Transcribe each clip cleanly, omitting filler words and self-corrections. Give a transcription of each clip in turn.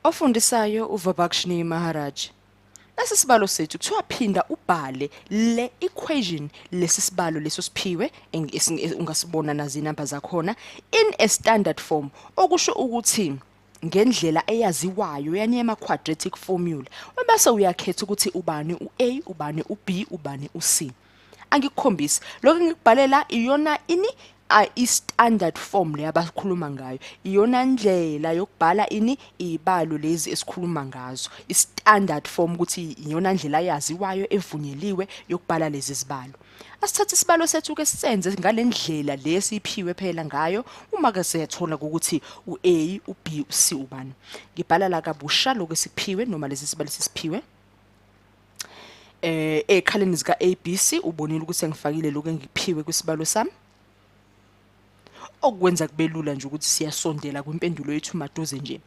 Ofundisayo uVabakshni Maharaj. Lesi sibalo sethu kuthiwa phinda ubhale le equation, lesi sibalo leso siphiwe, ungasibona nazi inamba zakhona, in a standard form, okusho ukuthi ngendlela eyaziwayo, yani ema quadratic formula, bese uyakhetha ukuthi ubani u-A, ubani u-B, ubani u-C. Angikukhombisi lokho engikubhalela, iyona ini, i-standard form le abakhuluma ngayo, iyona ndlela yokubhala ini, izibalo lezi esikhuluma ngazo, i-standard form, ukuthi iyona ndlela yaziwayo evunyeliwe yokubhala lezi zibalo. Asithathe isibalo sethu ke sisenze ngale ndlela lesiphiwe phela ngayo. Uma ke siyathola ukuthi u-A, u-B, u-C ubani, ngibhala la kabusha lokho esiphiwe noma lesi sibalo sesiphiwe ekhaleni zika A, B, C. Ubonile ukuthi engifakile lokho engiphiwe kwisibalo sami, okwenza kube lula nje ukuthi siyasondela kwimpendulo yethu maduze nje.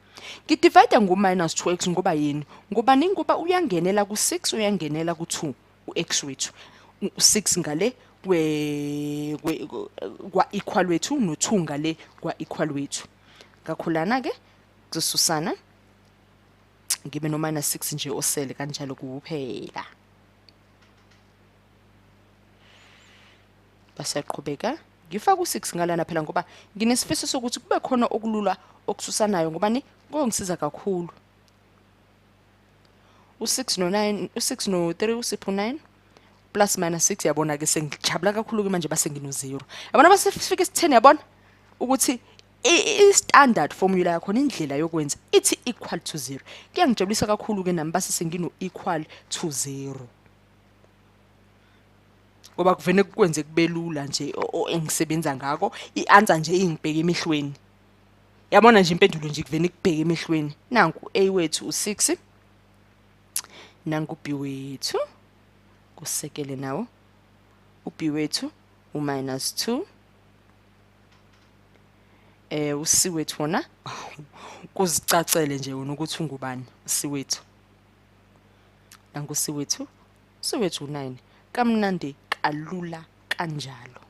Ngidivide ngu-minus 2x ngoba yini? Ngoba ningoba uyangenela ku-6, uyangenela ku-2 u-x wethu, u-6 ngale kwa equal wethu no-2 ngale kwa equal wethu. Ngakho lana ke kuzosusana, ngibe no minus 6 nje osele kanjalo kuphela. Basiyaqhubeka, ngifaka u-6 ngalana phela ngoba nginesifiso sokuthi kube khona okulula okususanayo, ngoba ni kuyongisiza kakhulu. U-6 no-9, u-6 no-3 usipho 9 plus minus 6. Yabona ke, sengijabula kakhulu ke manje, base ngino-0, yabona, base sifike isitheni, yabona ukuthi i-standard formula yakhona, indlela yokwenza ithi equal to 0. Kuyangijabulisa kakhulu ke nami, base sengino equal to 0, ngoba kuvene kukwenze kube lula nje engisebenza ngako. I-answer nje ingibheke emehlweni, yabona nje, impendulo nje kuvene kubheke emehlweni. Nanku A wethu u6, nanku B wethu, kusekele nawo uB wethu u-minus 2, uC wethu wona kuzicacele nje wona ukuthi ungubani uC wethu. Nanku uC wethu, C wethu u9. Kamnandi, kalula kanjalo.